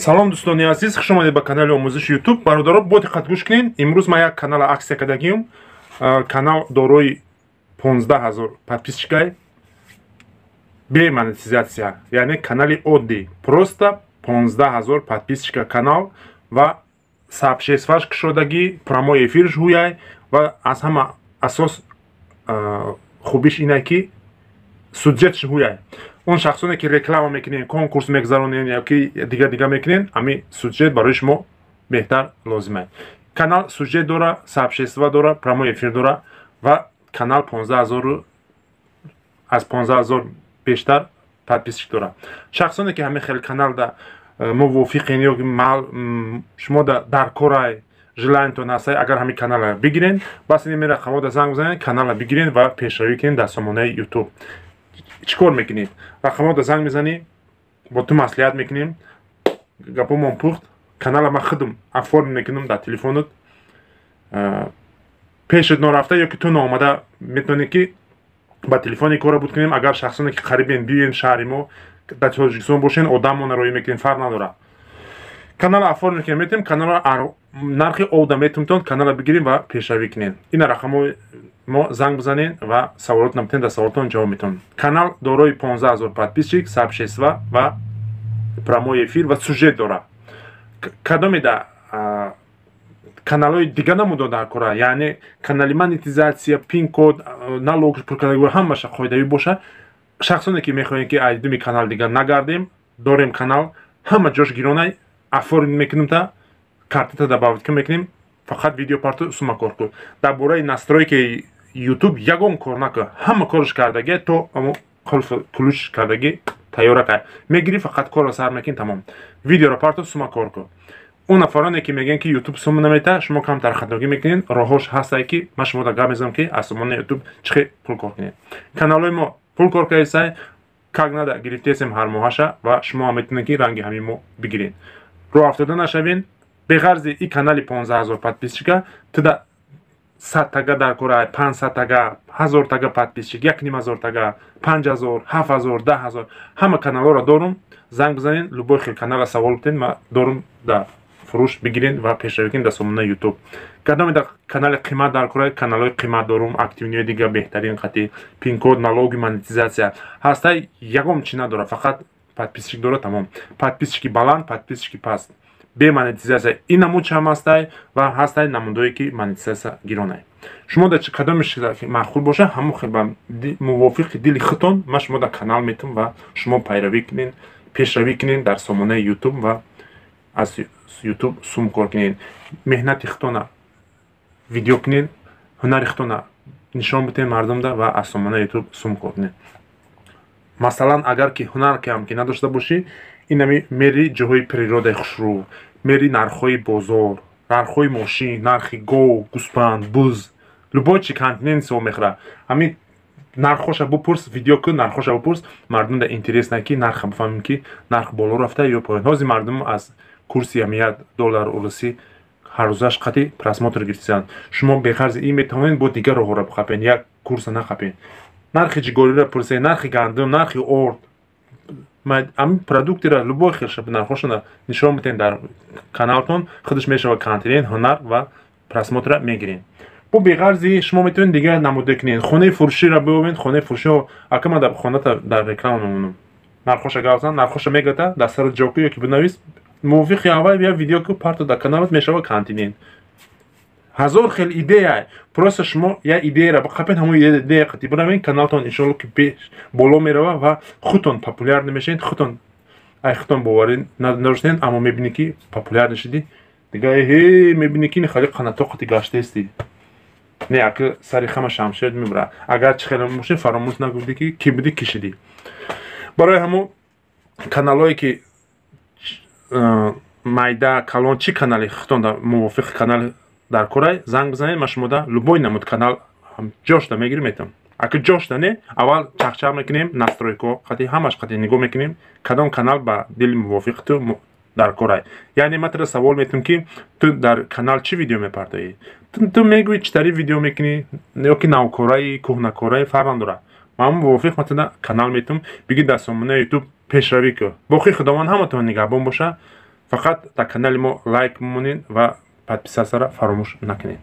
Салом, дӯстони азиз, хуш омадед ба канали омӯзиши Ютуб. Бародаро, бо диққат гӯш кунед. Имрӯз ман як канала аксия кардагиюм. Канал дорои 15 ҳазор подписчикай, бе монетизатсия, яъне канали оддӣ, просто 15 ҳазор подписчика канал ва сообществаш кушодагӣ, прямой эфирш ҳуяй. Ва аз ҳама асос хубиш ине, ки сюжетш ҳуяй. Он шахсоне, ки реклама мекунен, конкурс мегузаронен ёки дига дига мекунен, ҳами сюжет барои шумо беҳтар лозима. Канал сюжет дора, сообщество дора, прямой эфир дора ва канал 15 ҳазору аз 15 ҳазор бештар подписчик дора. Шахсоне, ки ҳамин хел каналда мувофиқен ё шумо дар корай, желаниятон ҳастай, агар ҳамин канала бигирен, бас ин рақамҳода занг бизанед, канала бигирен ва пешравӣ кунед дар сомонаи Ютуб. Чӣ кор мекунед? Рақамҳода занг мезанӣ, бо ту маслиҳат мекунем, гапомон пухт, канала ман худам оформить мекунам дар телефонат. Пешат норафта ё ки ту ноомада метавонӣ, ки ба телефони кора буд кунем. Агар шахсоне, ки қарибен, биёен шаҳри мо, дар Тоҷикистон бошен, одамона роӣ мекунем, фарқ надорад. Канала оформить мекунем, метавонем канала нархи ода метавонтон канала бигирем ва пешравӣ кунем. Ина рақамҳои мо занг бизанед ва саволотон битен, дар саволотон ҷавоб метавонем. Канал дорои 15 ҳазор подписчик, сообщество ва прямой эфир ва сюжет дорад. Кадоме да каналҳои дига намудо дар кора, яъне канали монетизатсия, пин-код, налог пуркардаги, ҳамаша қоидавӣ боша. Шахсоне, ки мехоҳем, ки айдуми канал дига нагардем, дорем канал, ҳама ҷош гиронай, оформить мекунем, та картата добавить мекунем, фақат видео парту, сума кор кун. Дар бораи настройкаи Ютуб ягон кор накун, ҳама корш кардаги, то ключ кардаги тайёра кар мегирӣ, фақат корро сар мекунӣ, тамом. Видеоро парту, сума кор кун. Он нафароне, ки мегӯянд, ки Ютуб сума намета, шумо камтар хатогӣ мекунед. Роҳош ҳастае, ки ман шумода гап мезанам, ки аз сомонаи Ютуб чӣ хел пул кор кунед. Каналҳои мо пул кор кардесай, как надо гирифтесем ҳар моҳаша, ва шумо ҳам метавонед, ки ранги ҳамин мо бигиред. Роҳ афтода нашавен. Беғарзи и канали 15 ҳазор подписчика, туда 100 тага дар кора, 500 тага, 1000 тага подписчик, 1500 тага, 5000, 7000, 10,000, ҳама каналҳоро дорум. Занг бизанед, любой хел канала савол битен, ма дорум дар фурӯш, бигирен ва пешравӣ кунед дар сомонаи Ютуб. Кадоме дар канали қимат дар кора, каналҳои қимат дорум, активниҳои дига беҳтарин қати пинкод, налоги, монетизатсия ҳастай, ягон чи надорад, фақат подписчик дорад, тамом. Подписчики баланд, подписчики паст, бе монетизатсия, ин намуд чам ҳастай ва ҳастай намудое, ки монетизатсия гиронай. Шумо дар кадоме маъқул боша, ҳамон хел ба мувофиқи дили худтон ман шумо дар канал метум ва шумо пайравӣ кунед, пешравӣ кунед дар сомонаи Ютуб ва аз Ютуб сум кор кунед. Меҳнати худтона видео кунед, ҳунари худтона нишон бидиҳед мардумда ва аз сомонаи Ютуб сум кор кунед. Масалан, агар ки ҳунар кам ки надошта бошӣ, инами мери ҷоҳои природаи хушрӯ, мери нархҳои бозор, нархҳои мошин, нархи гов, гӯспанд, буз, любой чи континент со мехӯра, ҳамин нархҳоша бупурс, видео кун, нархҳоша бупурс. Мардумда интересно, ки нарха бифаҳмем, ки нарх боло рафта ё поён. Ҳозир мардум аз курси ҳамият доллар урусӣ ҳаррӯзаш қати просмотр гирифтисанд. Шумо беғарзи ин метавонед бо дигар роҳҳоро бихапед, як курса нахапед. Нархи ҷигориро пурсед, нархи гандум, нархи орд, ҳамин продуктира, любой хелша нархҳошона нишон бидиҳед дар каналтон, худаш мешавад контент, ҳунар ва просмотра мегиред. Бо беғарзи шумо метавонед дигар намуда кунед. Хонаи фурӯширо биёбед, хонаи фурӯшиҳо ака ман дар хоната дар реклама мемонам, нархоша гап зан, нархоша мегата, дар сара ҷо ку ё ки бинавис, мувофиқи аввал я видео ку, парто дар каналат, мешавад контент. Ҳазор хел идея, просто шумо як идеяра бақапед, ҳамон идея қати биравед, каналтон иншоалло, ки пеш боло мерава ва худтон популярный мешавед. Худтон ай худтон боварӣ надоштед, аммо мебинӣ, ки популярный шудӣ, дига ҳе мебинӣ, ки хали қанато қати гаштаисти. Не, ака сари хама шамшер мебара. Агар чӣ хеле бошед, фаромӯш нагуфтӣ, ки кӣ будӣ, кӣ шидӣ. Барои ҳамон каналҳое, ки майда, калон, чӣ канали худтон мувофиқи канали дар корай, занг бизанед, ман шумода любой намуд канал ҷошта мегирим, метавон. Ака ҷошта не, аввал чахчах мекунем, настройко қати ҳамаш қати нигоҳ мекунем, кадом канал ба дили мувофиқи ту дар корай. Яъне ман туро савол метавам, ки ту дар канал чӣ видео мепартоӣ, ту мегӯӣ, чӣ тари видео мекунӣ, ё ки навкораи, кӯҳнакораи, фарқ надорад. Ман мувофиқ ман туда канал метавам, биги дар сомонаи Ютуб пешравӣ кун. Боқӣ Худованд ҳаматон нигаҳбон боша. Фақат дар канали мо лайк монед ва подписаться ра фаромӯш накунед.